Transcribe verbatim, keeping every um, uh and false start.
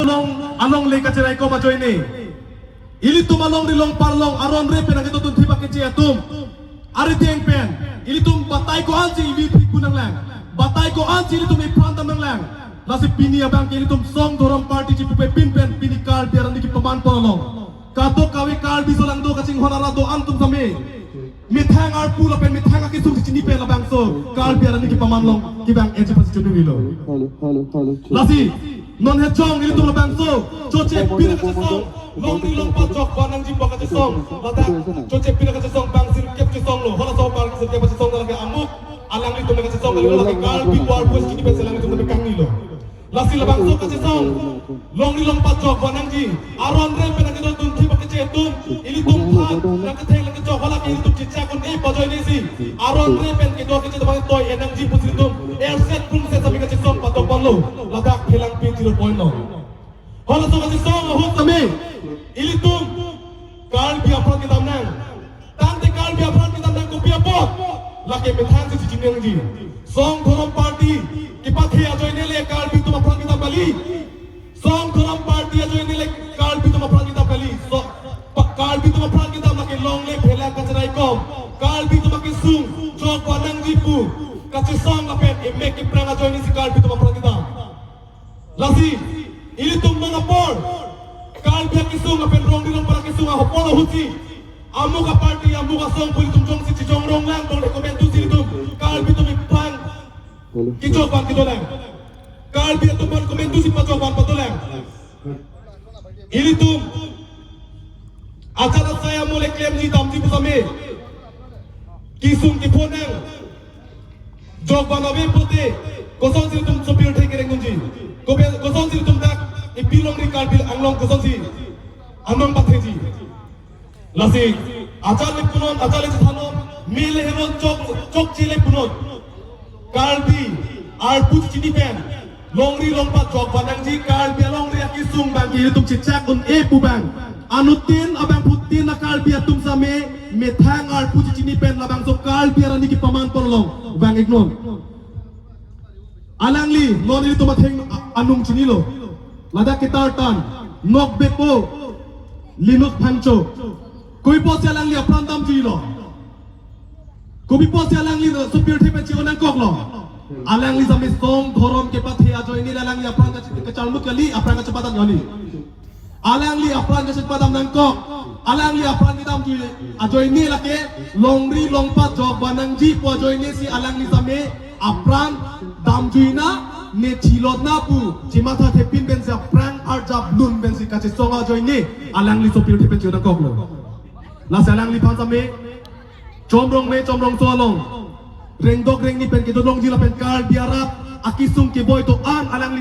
along, alongle kacherai kom ajoine, ilitum alongri longpat along aron re pen nangketotun thip akeche atum arideng pen ilitum batai ko-ansi ivi phik pu nanglang, batai ko-ansi ilitum ipran dam nanglang. Lasi pini abang ke ilitum Song Dhorom Party chipupe pin pen pini Karbi arni kepaman pon along, kadokave Karbi aso lang do kachinghon arat do-an atum same methang arpu lapen methang akesung chini pen labangso Karbi arni kepaman along kevang-etji pasi chonilo. Hello, hello, hello, check. Lasi non hejong ilitum labangso choche pin kachesong, longri longpat jok vanangji pu kachesong, ladak choche pin kachesong bang sirkep chesonglo, halaso bang sirkep chesong lake amuk alanglitum kachesong, lake Karbi war bus chini pen alanglitum kangnilo. Lasi labangso kachesong, longri longpat jok vanangji, aron re pen nangketotun thip akeche atum, ilitum phan nangketheng nangkechok hala ke ilitum chechak un-e pu ajoinesi aron re pen kedo akeche atum toi-e nangji pusi ilitum erset prungset sami kachesong patok ponlo, ladak Phelangpi zero point along. Halaso kachesong ahut sami ilitum Karbi apran kedam nang. Tangte Karbi apran kedam nang kopi apot, lake methang si chichiningji. Song Dhorom Party kepathe ajoine le Karbi atum apran kedam kali. Song Dhorom Party ajoine le Karbi atum apran kedam kali. So, pa-, Karbi atum apran kedam lake longle phelang kacherai kom, Karbi atum akesung jok vanangji pu kachesong lapen emek keprang ajoinesi Karbi atum apran kedam. Lasi ilitum non apor Karbi akesung lapen longri longpat akesung ahopol ahutsi amuk aparty, amuk asong pu ilitum jongsi chijong rong lang, bang recommend thusi ilitum Karbi atum iphan kejok van kedo lang, Karbi atum aphan recommend thusi pajok van pado lang. Ilitum ajat asai amul eklem ji damji pu same kesung kepho nang. Jok van ave pute, kosonsi ilitum sopirthe kereng unji? Kobe, kosonsi ilitum dak ipi longri Karbi Anglong kosonsi anong patheji? Lasi ajat le punon, ajat le chethanon, mele heron chok, chokche le punon. Karbi arpu chini pen longri longpat jok vanangji, Karbi alongri akesung bang ke ilitum chechak un-e pu bang. Anuttin abangphutin a-Karbi atum same methang arpu chini pen labangso Karbi arni kepaman pon along vang-iknon. Alangli non ilitum atheng a-, anung chinilo. Ladak ketartan Nokbepo Linus Phangcho. Kopi apotsi alangli apran damjuilo? Kopi apotsi alangli sopirthe pen chi-o nangkoklo? Alangli same Song Dhorom kepathe ajoine le alangli apran kach-, kacharmut kali, apran kachepadam kali. Alangli apran kachepadam nangkok, alangli apran kedamjui ajoine lake longri longpat jok vanangji pu ajoinesi alangli same apran damjuina, ne chilotna pu chimatha thepin pensi apran arjap lun pensi kachesong ajoine alangli sopirthe pen chi-o nangkoklo. Lasi alangliphan same chomrong me chomrongso along, rengdok rengni pen kedolongji lapen Karbi arat akesung keboi do-an alangli